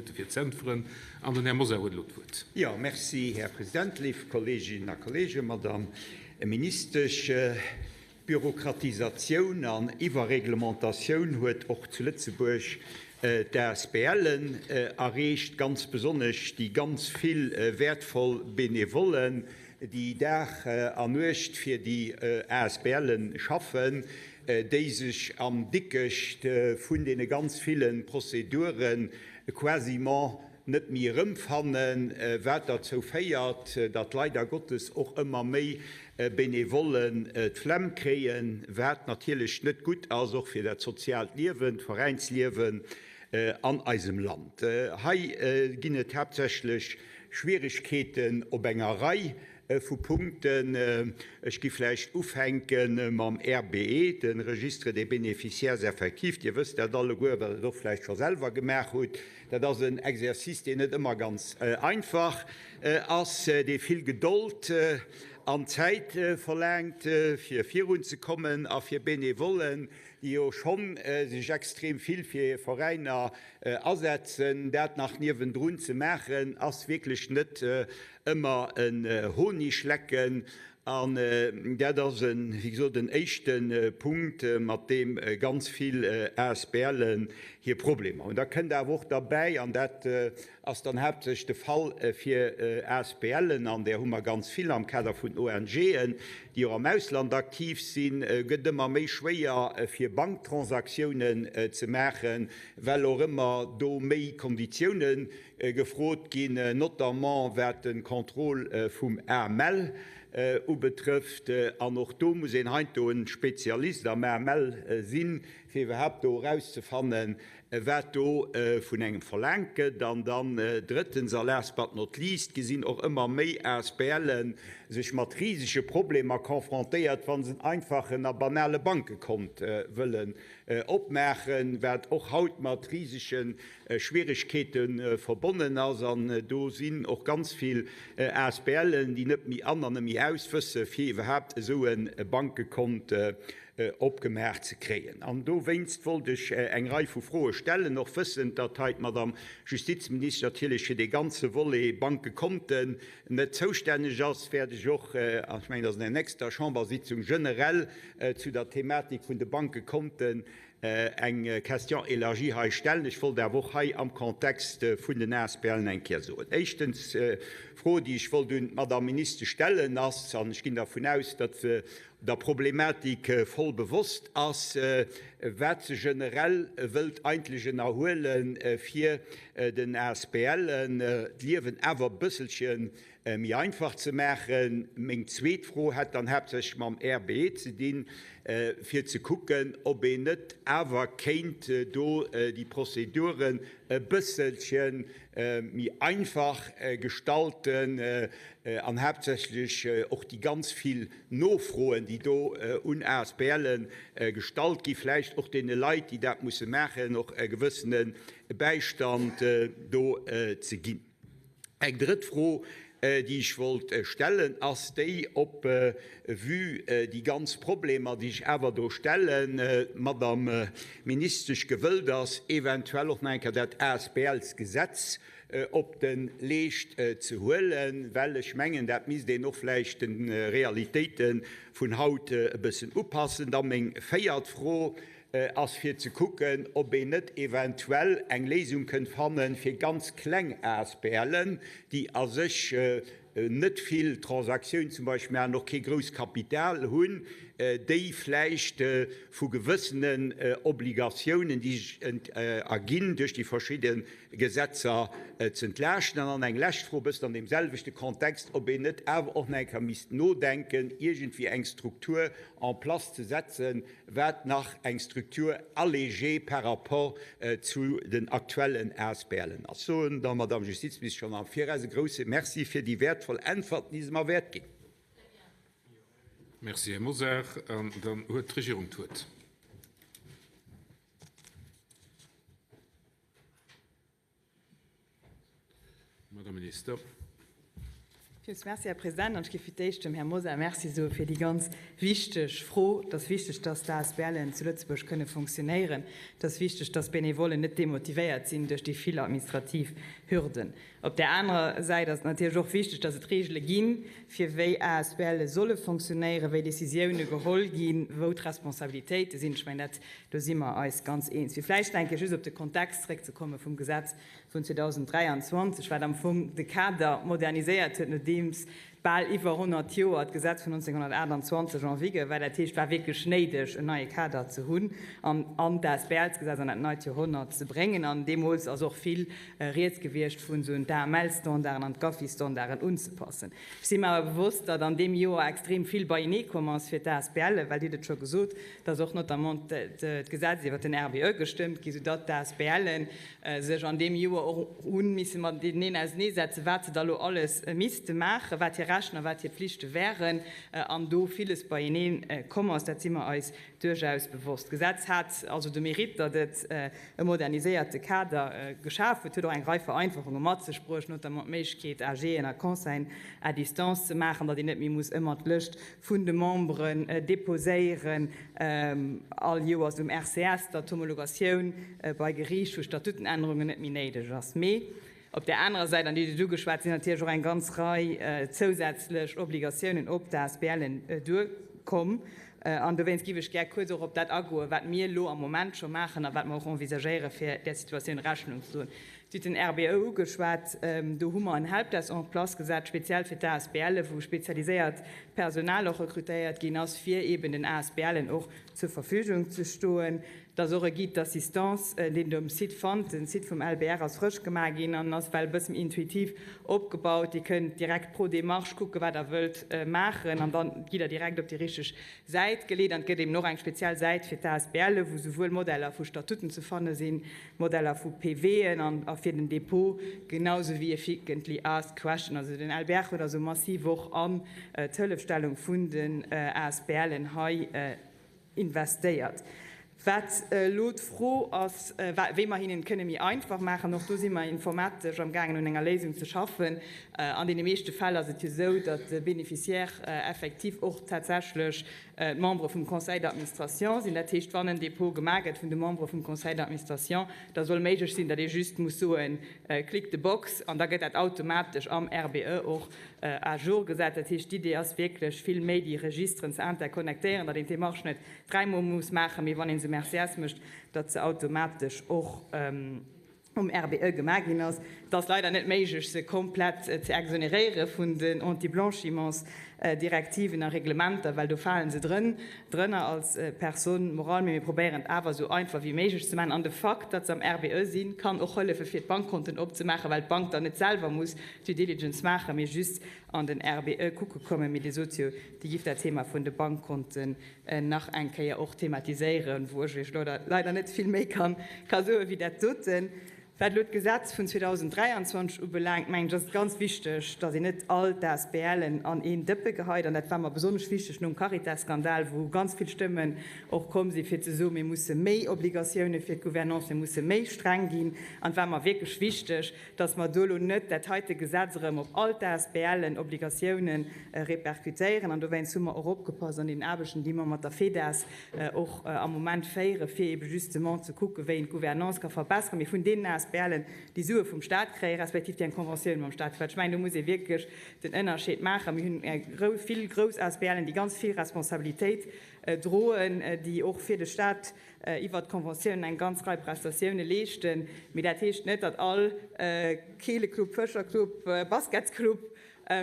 Minutte fir ze äntweren. An den Här Mosar huet elo d'Wuert. Jo, merci, Här President. Léif Kolleeginnen a Kolleegen, Madamm Ministesch, Bürokratisatioun an Iwwerreglementatioun huet och zu Lëtzebuerg d'ASBLen erreecht, ganz besonnesch déi ganz vill wäertvoll Benevollen, déi Dag an Nuecht fir déi ASBLen schaffen, déi sech am Dickecht vun deene ganz ville Prozedure quasiment net méi erëmfannen, wat derzou féiert, datt leider Gottes och ëmmer méi Benevollen d'Flemm kréien, wat natierlech net gutt ass, och fir dat soziaalt Liewen, d'Veräinsliewen an eisem Land. Hei ginn et haaptsächlech Schwieregkeeten op enger Rei vu Punkten. Ech gi vläicht ufänke mam RBE, de Registre des bénéficiaires effectifs. Dir wësst dat alleguer, well Der et och vläicht scho selwer gemaach hutt. Dat ass en Exercice, deen net ëmmer ganz einfach ass, dee vill Gedold an Zäit verlaangt, fir virunzekommen a fir Benevollen, déi jo schonn sech extrem vill fir hir Veräiner asetzen, dat nach niewendrun ze maachen, ass wierklech net ëmmer en Honiglecken. An dat ass, wéi gesot, en éischte Punkt, mat deem ganz vill ASBLen hir Problemer hunn. Da kënnt awer och derbäi, an dat ass dann haaptsächlech de Fall fir ASBLen, an där hu mer ganz vill am Kader vun ONGen, déi och am Ausland aktiv sinn, gëtt ëmmer méi schwéier fir Banktransaktiounen ze maachen, well och ëmmer do méi Konditiounen gefrot ginn, notamment wat de Contrôle vum AML ubetrëfft. An och do muss een heiansdo e Spezialist am AML sinn, fir iwwerhaapt do erauszefannen, wat do vun engem verlaangt gëtt. An dann drëttens a last but not least gesinn och ëmmer méi ASBLe sech mat risege Problemer confrontéiert, wa se en einfachen a banale Bankekont wëllen opmaachen, wat och haut mat risege Schwieregkeete verbonnen ass. An do sinn och ganz vill ASBLen, déi net méi an an net méi aus wësse fir iwwerhaapt esou e Bankekont opgemaach ze kréien. An dowéinst wollt ech eng Rei vu Froe stellen, och wëssend, datt hei d'Madame Justizministesch natierlech fir dee ganze Volet Bankekonten net zoustänneg ass, wäert ech och, an ech mengen, dat ass an der nächster Chambersitzung, generell zu der Thematik vun de Bankekonten eng Question élargie hei stellen. Ech wollt awer och hei am Kontext vun den ASBLen eng Kéier soen, éischtens, d'Fro, déi ech wollt un d'Madame Ministesch stellen, ass, an ech ginn dervun aus, datt se der Problematik voll bewosst ass, wat se generell wëllt eigentlech ënnerhuelen, fir den ASBLen d'Liewen awer e bësselche méi einfach ze maachen. Meng zweet Fro hätt dann haaptsächlech mam RBE ze dinn, fir ze kucken, ob een net awer kéint do déi Prozeduren e bësselche méi einfach gestalten an haaptsächlech och déi ganz vill Nofroen, déi do un ASBLe gestallt ginn, vläicht och deene Leit, déi dat musse maachen, och e gewëssene Bäistand do ze ginn. Eng drëtt Fro, déi ech wollt stellen, ass déi, ob, vue déi ganz Problemer, déi sech awer do stellen, d'Madame Ministesch gewëllt ass, eventuell och nach eng Kéier dat ASBLs-Gesetz op de Leescht ze huelen, well ech mengen, dat misst een och vläicht de Realitéite vun haut e bëssen upassen. Da meng véiert Fro, ass fir ze kucken, ob een net eventuell eng Léisung kënnt fanne fir ganz kleng ASBLen, déi a sech net vill Transaktiounen zum Beispill maachen, och kee grousst Kapital hunn, déi vläicht vu gewëssenen Obligatiounen, déi sech erginn duerch déi verschidde Gesetzer, ze entlaaschten. An dann eng lescht Fro, e bëssen an deem selwechte Kontext, ob een net awer och nach eng Kéier misst nodenken, iergendwéi eng Struktur en place ze setzen, wat nach eng Structure allégée par rapport zu den aktuellen ASBLen ass. Soen der Madame Justizministesch schonn am Viraus e grouse Merci fir déi wäertvoll Äntwerten, déi se mer wäert ginn. Merci, Här Mosar. An dann huet d'Regierung d'Wuert. Madame Minister. Villmools Merci, Här President. An ech géif fir d'éischt dem Här Mosar Merci soe fir déi ganz wichteg Fro. Et ass wichteg, dass d'ASBLen zu Lëtzebuerg kënne fonctionnéieren. Et ass wichteg, dass d'Benevollen net demotivéiert sinn duerch déi vill administrativ Hürden. Op där anerer Säit ass et natierlech och wichteg, dass et Reegele ginn, fir wéi ASBLe solle fonctionnéieren, wéi Décisioune geholl ginn, wou d'Responsabilitéite sinn. Ech mengen, dat, do si mer eis ganz eens. Fir vläicht nach eng Kéier just op de Kontext zréckzekomme vum Gesetz vun 2023, wat am Fong de Kader moderniséiert huet, nodeems bal iwwer 100 Joer d'Gesetz vun 1928 en vigueur war. Dat heescht, et war wierklech néideg, en neie Kader ze hunn an an d'ASBLs-Gesetz an dat neit Joerhonnert ze bréngen. An deemools ass och vill rieds gewiescht vun esou d'AML-Standarden an d'GAFI-Standarden unzepassen. Ech si mer awer bewosst, datt an deem Joer extrem vill beienee komm ass fir d'ASBLen, well Dir hutt et scho gesot, et ass och notamment d'Gesetz iwwert den RBE gestëmmt ginn, soudatt d'ASBLen sech an deem Joer och hu misse mateneen auseneesetzen, wat se da lo alles misste maachen, wat hir Rechten a wat hir Pflichte wären, an do villes beienee komm ass. Dat si mer eis duerchaus bewosst. D'Gesetz hat also de Mérite, datt et e moderniséierte Kader geschaf huet, huet och eng Rei Vereinfachunge mat sech bruecht, notamment d'Méiglechkeet, AGen a Conseillen à distance ze maachen, datt een net méi muss ëmmer d'Lëscht vun de Memberen deposéieren all Joers um RCS, datt d'Homologatioun bei Geriicht vu Statutenännerungen net méi néideg ass. Mee op där anerer Säit, an déi hutt Dir ugeschwat, sinn natierlech och eng ganz Rei zousätzlech Obligatiounen op d'ASBLen duerkomm. An dowéinst géif ech gär kuerz och op dat agoen, wat mir elo am Moment scho maachen a wat mer och envisagéieren, fir där Situatioun Rechnung ze droen. Dir hutt den RBE ugeschwat. Do hu mer en Helpdesk en place gesat, speziell fir d'ASBLen, wou spezialiséiert Personal och rekrutéiert ginn ass, fir eeben den ASBLen och zur Verfügung ze stoen. Et ass och e Guide d'assistance, deen Der um Site fannt. Den Site vum LBR ass frësch gemaach ginn an ass well e bësse méi intuitiv opgebaut. Dir kënnt direkt pro Démarche kucken, wat Der wëllt maachen, an da gitt Der direkt op déi richteg Säit geleet. An et gëtt eeben och eng speziell Säit fir d'ASBLen, wou souwuel Modeller vu Statuten ze fanne sinn, Modeller vu PWen an a fir den Dépôt, genau sou wéi e Frequently Asked Question. Also den LBR huet also massiv och an d'Hëllefstellung vun den ASBLen hei investéiert. Wat elo d'Fro ass, wéi mer hinnen et kënne méi einfach maachen, och do si mer informatesch am gaangen un enger Léisung ze schaffen. An deene meeschte Fäll ass et jo esou, datt de Bénéficiaire effectif och tatsächlech d'Membere vum Conseil d'administration sinn. Dat heescht, wann en Dépôt gemaach gëtt vun de Membere vum Conseil d'administration, da soll méiglech sinn, datt ee just muss soen, Click the box, an da gëtt dat automatesch am RBE och à jour gesat. Dat heescht, d'Idee ass wierklech, vill méi déi Registeren ze interconnectéieren, datt een d'Démarche net dräimol muss maachen, mee wann ee se um RCS mécht, datt se automatesch och um RBE gemaach ginn ass. Et ass leider net méiglech, se komplett ze exoneréiere vun den Anti-Blanchiments-Direktiven a Reglementer, well do fale se drën, drënner als Personne morale. Mee mir probéieren et awer esou einfach wéi méiglech ze maachen. An de Fakt, datt se am RBE sinn, kann och hëllefe fir d'Bankkonten opzemaachen, well d'Bank dann net selwer muss Due Diligence maachen, mee just an den RBE kucke kommen. Mee Dir sot jo, Dir giff dat Thema vun de Bankkonten nach eng Kéier och thematiséieren, wou ech Iech leider net vill méi ka soe wéi dat doten. Wat elo d'Gesetz vun 2023 ubelaangt, mengen ech, ass et ganz wichteg, datt een net all d'ASBLen an een Dëppe geheit. An dat war mer besonnesch wichteg nom Caritas-Skandal, wou ganz vill Stëmmen och komm sinn, fir ze soen, mir musse méi Obligatioune fir d'Gouvernance, mir musse méi streng ginn. An et war mer wierklech wichteg, dass mer do elo net dat heite Gesetz erëm op all d'ASBLen Obligatiounen répercutéieren. An dowéinst hu mer och opgepasst an deenen Aarbechten, déi mer mat der FEDAS och am Moment féieren, fir ebe justement ze kucken, wéi een d'Gouvernance ka verbesseren, mee vun deenen ASBLen, déi Sue vum Stat kréien, respektiv déi eng Conventioun mam Stat hunn. Well ech mengen, do muss ee wierklech den Ënnerscheed maachen. Mir hunn vill grouss ASBLen, déi ganz vill Responsabilitéit droen, déi och fir de Stat iwwert d'Conventiounen eng ganz Rei Prestatioune leeschten. Mee dat heescht net, datt all Keeleclub, Fëscherclub, Basketsclub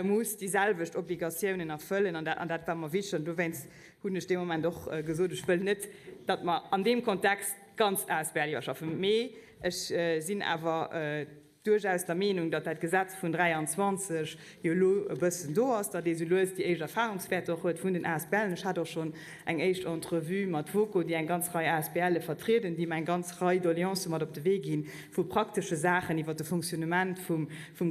muss déi selwecht Obligatiounen erfëllen. An dat war mer wichteg. An dowéinst hunn ech dee Moment och gesot, ech wëll net, datt mer an deem Kontext d'ganz Asbl iwwerschaffen. Mee ech sinn awer duerchaus der Meenung, datt dat Gesetz vun 23 jo elo e bëssen do ass, datt ee sou lues déi éischt Erfahrungswäerter och huet vun den ASBLen. Ech hat och schonn eng éischt Entrevue mat WOKO, déi eng ganz Rei ASBLe vertrieden, déi mer eng ganz Rei Doleancë mat op de Wee gi vu praktesche Saachen iwwert de Fonctionnement vum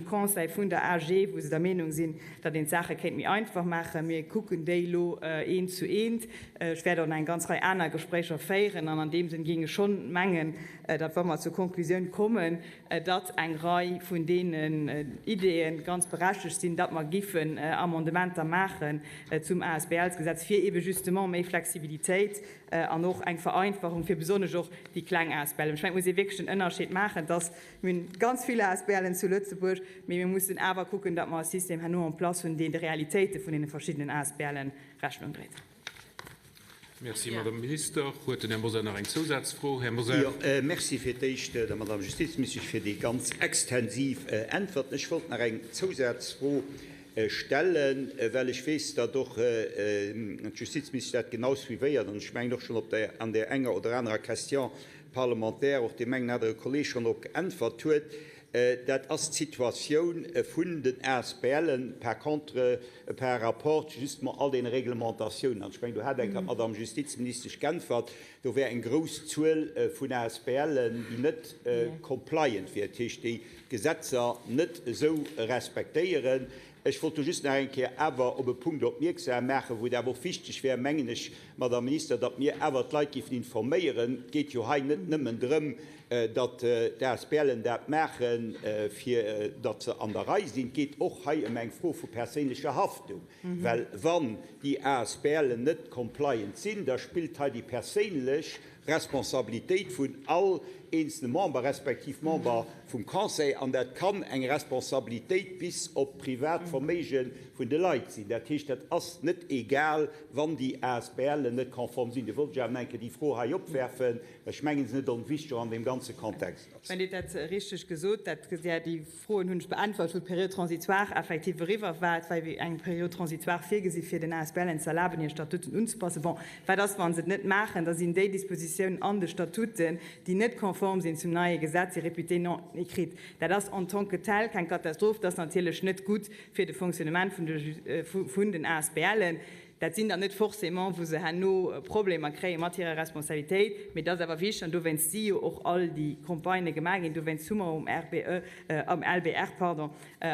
Conseil, vun der AG, wou se der Meenung sinn, datt een d'Saache kéint méi einfach maachen. Mir kucken déi elo eent zu eent. Ech wäert och nach eng ganz Rei aner Gespréicher féieren an an deem Sënn géing ech schonn mengen, datt wa mer zur Konklusioun kommen, datt eng Rei. Rei vun deenen Ideeë ganz berechtegt sinn, datt mer giffen Amendementer maachen zum ASBLs-Gesetz, fir eebe justement méi Flexibilitéit an och eng Vereinfachung fir besonnesch och déi kleng ASBLen. Ech mengen, et muss ee wierklech den Ënnerscheed maachen, datt mir hunn ganz vill ASBLen zu Lëtzebuerg, mee mir mussen awer kucken, datt mer e System herno en place hunn, deen de Realitéite vun deene verschiddenen ASBLen Rechnung dréit. Merci, Madame Minister. Huet den Här Mosar nach eng Zousazfro? Här Mosar. Jo, merci fir d'éischt der Madame Justizministesch fir déi ganz extensiv Äntwerten. Ech wollt nach eng Zousazfro stellen, well ech weess, datt och d'Justizministesch dat genau suivéiert an ech mengen och schonn op der an där enger oder anerer Question parlementaire och deem engen anere Kolleeg schonn drop geäntwert huet. Dat ass d'Situatioun vun den ASBLen par contre, par rapport justement all deene Reglementatiounen. An ech mengen, do hat eng Kéier d'Madame Justizministesch geäntwert, do wär eng grouss Zuel vun ASBLen, déi net compliant wier, dat heescht, déi d'Gesetzer net esou respektéieren. Ech wollt do just nach eng Kéier awer op e Punkt opmierksam maachen, wou et awer och wichteg wär, mengen ech, Madame Minister, datt mir awer d'Leit géifen informéieren. Et geet jo hei net nëmmen drëm, datt d'ASBLen dat maachen, fir datt se an der Rei sinn. Et geet och hei ëm eng Fro vu perséinlecher Haftung, well wann déi ASBLen net compliant sinn, da spillt hei déi perséinlech Responsabilitéit vun all eenzelne Member respektiv Member vum Conseil, an dat kann eng Responsabilitéit bis op d'privat Verméige vun de Leit sinn. Dat heescht, dat ass net egal, wann déi ASBLen net konform sinn. Do wollt ech awer nach eng Kéier déi Fro hei opwerfen, well ech mengen, se net onwichtig och an deem ganze Kontext ass. Mä Dir hutt dat richteg gesot, dat, déi Froen hunn ech beäntwert, wou d'Période transitoire effektiv eriwwer war. Et war ewéi eng Période transitoire virgesi fir den ASBLen ze erlaben, hir Statuten unzepassen. Bon, wat ass, wa se et net maachen? Da sinn déi Dispositiounen an de Statuten, déi net konform sinn zum neie Gesetz, si réputées non écrites. Dat ass en tant que tel keng Katastroph. Dat ass natierlech net gutt fir de Fonctionnement vun den ASBLen. Dat sinn dann net forcément, wou se herno Problemer kréie mat hirer Responsabilitéit, mee et ass awer wichteg, an dowéinst si jo och all déi Campagnë gemaach ginn, dowéinst hu mer um RBE, am LBR, pardon,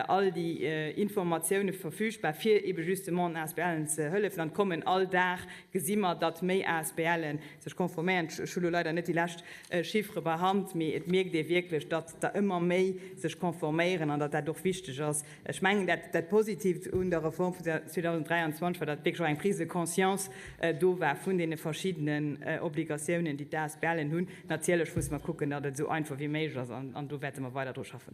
all déi Informatioune verfügbar, fir ebe justement den ASBLen ze hëllefen. An et kommen all Dag, gesi mer, datt méi ASBLe sech konforméieren. Ech hu lo leider net déi lescht Chiffere bei Hand, mee et mierkt ee wierklech, datt der ëmmer méi sech konforméieren an datt dat och wichteg ass. Ech mengen, dat dat Positiivt un der Reform vun 2023 war, datt wierklech och eng Prise de conscience do war vun deene verschiddenen Obligatiounen, déi d'ASBLen hunn. Natierlech musse mer kucken, datt et esou einfach wéi méiglech ass, an do wäerte mer weider dru schaffen.